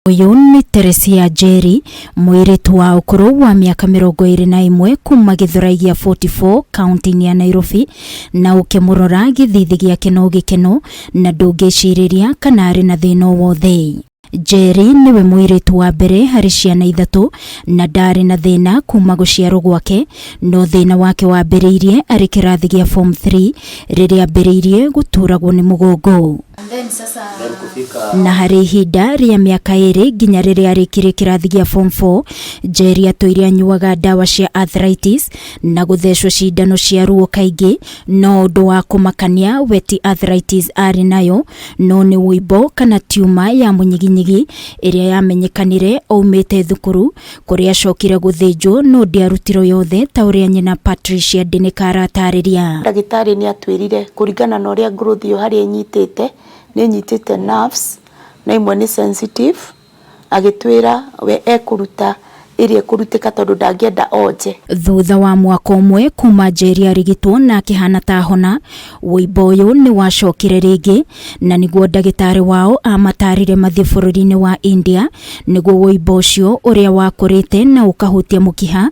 Ũyũ nĩ Teresia Njeri, mũirĩtu wa ũkũrũ wa mĩaka 21 kuma Gĩthũrai gĩa 44 kaũntĩ-inĩ ya Nairobi, na ũkĩmũrora gĩthithi gĩake no gĩkeno na ndũngĩcirĩria kana arĩ na thĩna o wothe. Njeri nĩwe mũirĩtu wa mbere harĩ ciana ithatũ na ndarĩ na thĩna kuma gũciarwo gwake, no thĩna wake wambĩrĩirie arĩ kĩrathi gĩa form 3 rĩrĩa ambĩrĩirie gũturagwo nĩ mũgongo. Na harĩ ihinda rĩa mĩaka 2 nginya rĩrĩa arĩkirie kĩrathi gĩa form 4, Njeri atũire anyuaga ndawa cia arthritis na gũthecwo cindano cia ruo kaingĩ, no ũndũ wa kũmakania we ti arthritis arĩ nayo, no nĩ ũimbo kana tiuma ya mũnyiginyigi ĩrĩa yamenyekanire aumĩte thukuru kũrĩa acokire gũthĩnjwo no ndĩarutirwo yothe ta ũrĩa nyina Patricia Ndĩnĩka aratarĩria. Ndagĩtarĩ nĩ atwĩrire kũringana na ũrĩa growth ĩyo harĩa ĩnyitĩte, nĩ ĩnyitĩte nerves na imwe nĩ sensitive, agĩtwĩra we ekũruta ĩrĩa ĩkũrutĩka tondũ ndangĩenda onje. Thutha wa mwaka ũmwe kuma Njeri arigitwo na akĩhana ta ahona, ũimbo ũyũ nĩ wacokire rĩngĩ na nĩguo ndagĩtarĩ wao amatarire mathiĩ bũrũri-inĩ wa India nĩguo ũimbo ũcio ũrĩa wakũrĩte na ũkahutia mũkiha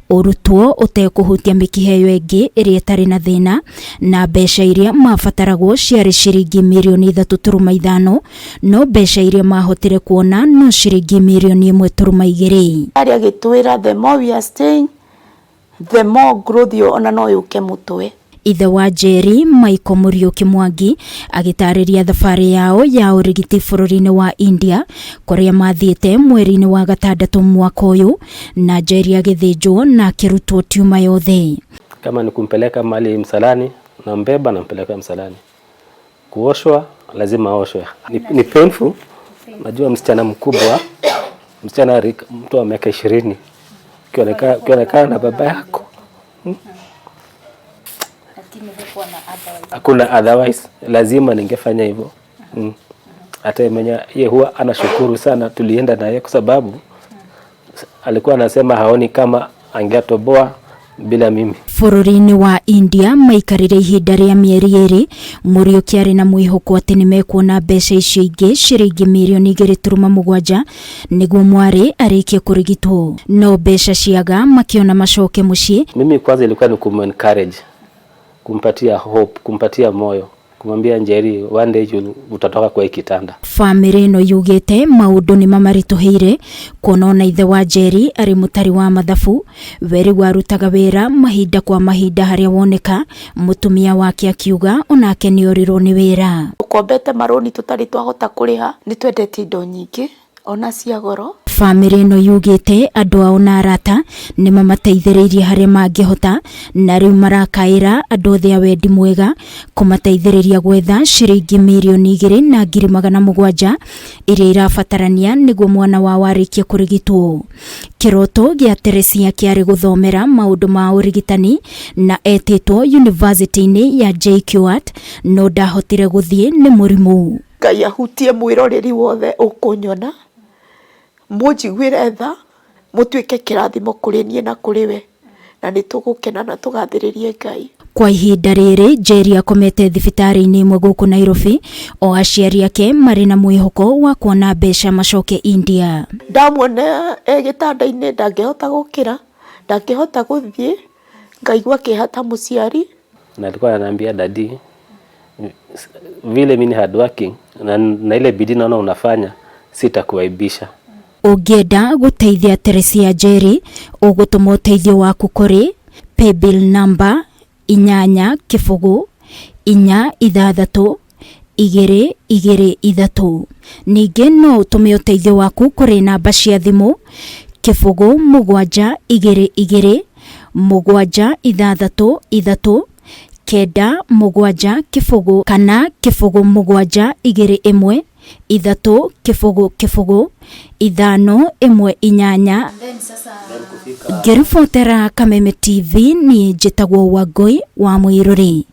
ũrutwo ũtekũhutia mĩkiha ĩyo ĩngĩ ĩrĩa ĩtarĩ na thĩna, na mbeca iria mabataragwo ciarĩ ciringi mirioni 3.5, no mbeca iria mahotire kuona no ciringi mirioni 1.2. Arĩa agĩtwĩra the more we are staying, the more growth ĩyo ona no yũke mũtwe. Ithe wa Njeri, Michael Muriuki Mwangi, agĩtarĩria thabarĩ yao ya ũrigiti bũrũri-inĩ wa India kũrĩa mathiĩte mweri-inĩ wa gatandatũ mwaka ũyũ, na Njeri agĩthĩnjwo na akĩrutwo tiuma yothe. Kama ni kumpeleka mahali msalani, nambeba nampeleka msalani. Kuoshwa lazima aoshwe. Ni painful. Najua msichana mkubwa, msichana mtu wa miaka 20 ukionekana na baba yako. Hakuna otherwise, lazima ningefanya hivyo. Hata mwenye yeye huwa anashukuru sana tulienda na yeye kwa sababu alikuwa anasema haoni kama angetoboa bila mimi. Bũrũri-inĩ wa India maikarire ihinda rĩa mĩeri 2, Muriuki arĩ na mwĩhoko atĩ nĩmekuona mbeca icio ingĩ ciringi mirioni 2.7 nĩguo mwarĩ arĩkie kũrigitwo, no mbeca ciaga makiona macoke mũciĩ. Mimi kwanza ilikuwa ni kumencourage, kumpatia hope, kumpatia moyo, kumwambia Njeri one day utatoka kwa hii kitanda. Famĩlĩ ĩno yugĩte maũndũ nĩ mamaritũhĩire kuona ona ithe wa Njeri arĩ mũtari wa mathabu, we rĩu arutaga wĩra mahinda kwa mahinda harĩa woneka, mũtumia wake akiuga onake nĩorirwo nĩ wĩra. Tũkombete marũni tũtarĩ twahota kũrĩha, nĩ twendete indo nyingĩ ona cia goro. Famĩlĩ ĩno yugĩte andũ ao na arata nĩ mamateithĩrĩirie harĩa mangĩhota, na rĩu marakaĩra andũ othe a wendi mwega kũmateithĩrĩria gwetha ciringi mirioni 2,700,000 iria irabatarania nĩguo mwana wao arĩkie kũrigitwo. Kĩroto gĩa Teresia kĩarĩ gũthomera maũndũ ma ũrigitani na etĩtwo yunivasĩtĩ-inĩ ya JKUAT, no ndahotire gũthiĩ nĩ mũrimũ. Ngai ahutie mwĩroreri wothe ũkũnyona, mũnjiguĩre tha, mũtuĩke kĩrathimo kũrĩ niĩ na kũrĩ we, na nĩ tũgũkena na tũgathĩrĩrie Ngai. Kwa ihinda rĩrĩ Njeri akomete thibitarĩ-inĩ ĩmwe gũkũ Nairobi, o aciari ake marĩ na mwĩhoko wa kuona mbeca macoke India. Ndamuona e gĩtanda-inĩ ndangĩhota gũkĩra, ndangĩhota gũthiĩ, ngaigua kĩeha ta mũciari. Na alikuwa ananiambia daddy, vile mimi ni hard working na ile bidii naona unafanya sitakuaibisha. Ũngĩenda gũteithia Teresia Njeri, ũgũtũma ũteithio waku kũrĩ paybill number 8 0 4 6 2 2 3. Ningĩ no ũtũme ũteithio waku kũrĩ namba cia thimũ 0 7 2 2 7 6 3 9 7 0 kana 0 7 2 1 3 0 0 5 1 8. Ngĩribotera Kameme TV, niĩ njĩtagwo Wangũi wa Mũirũrĩ.